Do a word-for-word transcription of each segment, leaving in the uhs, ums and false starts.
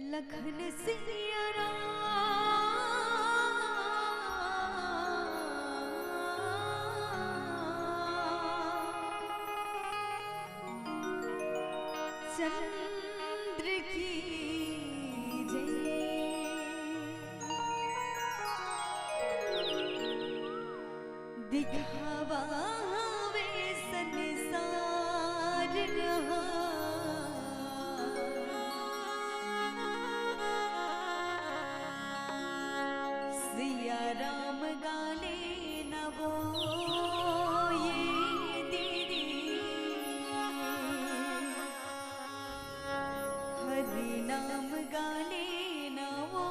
लखन सिया राम चंद्र की जय। दिखावा हवे संसार हा। सिया राम गाले न वो ये दीदी, हरि नाम गाले न वो।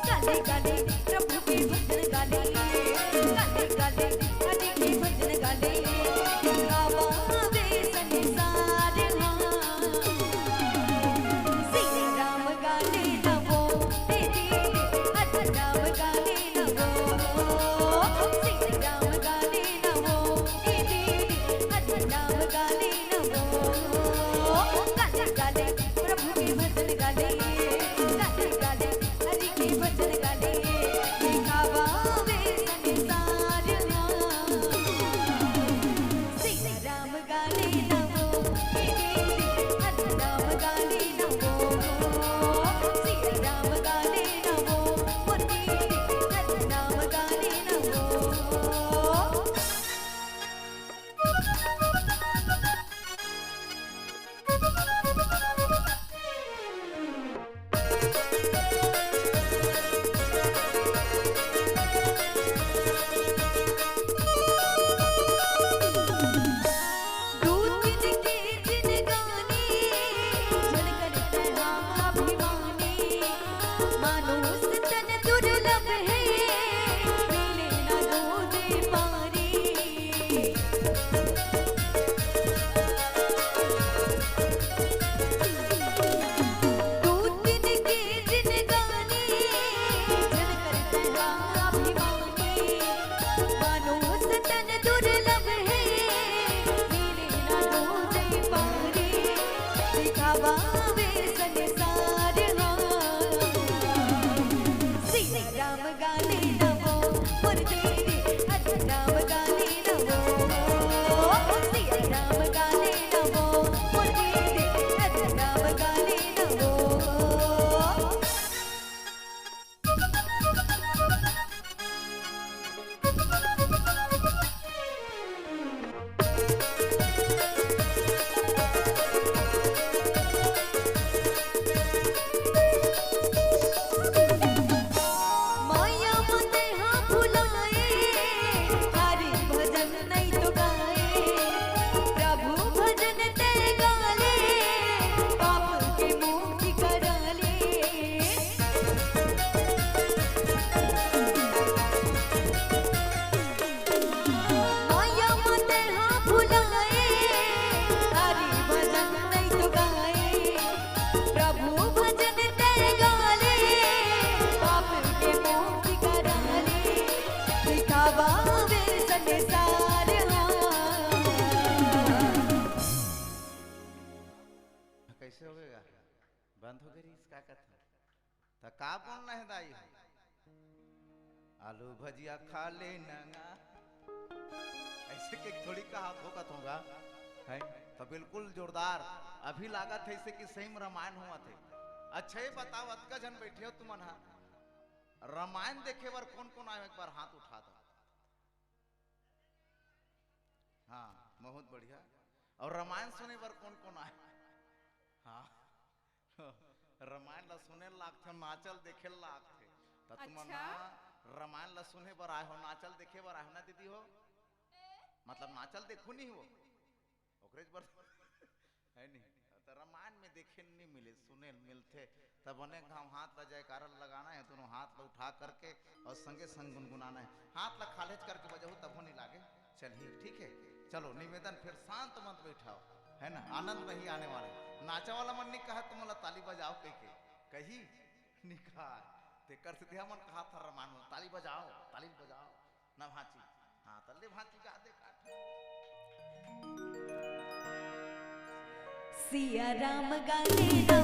गाले गाले प्रभु के भजन गाले, गाले गाले हरि के भजन गाले। गावा वे संसार हा। श्री राम गाले नवो, तेरी हरि नाम गाले नवो। श्री राम गाले नवो, तेरी हरि नाम गाले नवो। गाले गाले प्रभु के भजन गाले, गाले गाले हरि के भजन गाले। दिखावा वे संसार हा। श्री राम गाले नवो, हरि नाम गाले नवो। श्री राम गाले नवो, हरि नाम गाले नवो। कैसे हो गया? बंद हो गई इसका कथा। त का बोलना है दाई? आलू भजिया खा ले नंगा। ऐसे के थोड़ी कहा भोगत होगा, है? तो बिल्कुल जोरदार। अभी लागत है इसे कि सही में रामायण हुआ थे। अच्छा, ये बताओ, अतका झन बैठे हो तुमन हा, रामायण देखे बर कौन कौन आए, एक बार हाथ उठा दो। हाँ, बहुत बढ़िया। और रामायण सुने बर कौन कौन आए? हाँ। रामायण ला सुने लागथे, नाचल देखे लागथे। त तुमन अच्छा। हा रामायण ला सुने बर आए हो, नाचल देखे बर आए हो ना दीदी हो? मतलब नाचल देखू नहीं हो, ओकरे बर है नहीं। त रामायण में देखे नहीं मिले, सुने मिलथे। तब अनेक घाव हाथ ला जयकारा लगाना है, दोनों हाथ ला उठा करके और संगे संग गुनगुनाना है। हाथ ला खालेज करके बजाहू तभो नहीं लागे। चलिए, ठीक है, चलो निवेदन, फिर शांत मत बैठाओ, है ना, आनंद नहीं आने वाला है। नाचा वाला मन नहीं कहा तुम ताली बजाओ कह के, कही निकाय। तेकर से हमन कहा था रमान, ताली बजाओ, ताली बजाओ। ना भांची। हाँ, तल्ले भांची गा दे काट। सिया राम गाने ना